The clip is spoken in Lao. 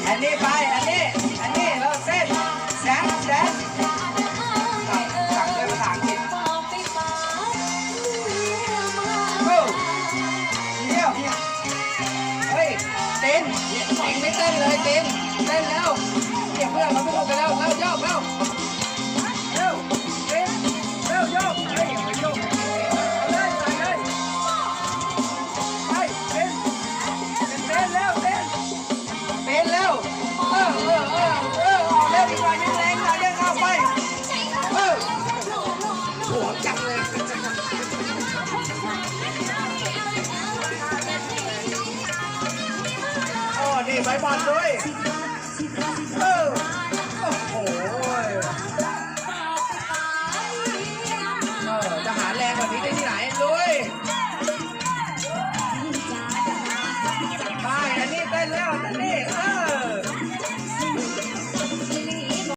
ອັນນີ້ໄປ ອັນນີ້ ອັນນີ້ ເອີ ເຕັ້ນ ແຊນ ແຊນ ສັ່ງ ສັ່ງເດີນທາງ ໂອ້ ດຽວ ເຮີ້ຍ ເຕັ້ນ ເອງໄມ່ເຕັ້ນເລີຍ ເຕັ້ນ ເຕັ້ນແລ້ວ ເກັບເພື່ອນມາເປັນລູກກັນແລ້ວ ເອີ ໂຍກ ເອີ ເອີ ເຕັ້ນ ເອີ ໂຍກ ເອີ ໂຍກ ເອົາເລີຍ ໃສ່ເລີຍ ໄປ ເຕັ້ນ ເຕັ້ນແລ້ວ ເຕັ້ນ ເປັນແລ້ວ ເອີ ເອີ ເອີ ເອີ ເອົາແລ້ວດີກວ່າ ຍັງແຮງ ເອົາ ຍັງເອົາໄປ ເອີ ໂຫດຈັງເລີຍ ໂອ້ ນີ້ໄປບອນດ້ວຍ ເອີ ໂອ້ໂຫ ເອີ ຈະຫາແຮງກວ່ານີ້ໄດ້ທີ່ໄຫນ ລຸຍ ໄປ ອັນນີ້ເຕັ້ນແລ້ວ ອັນນີ້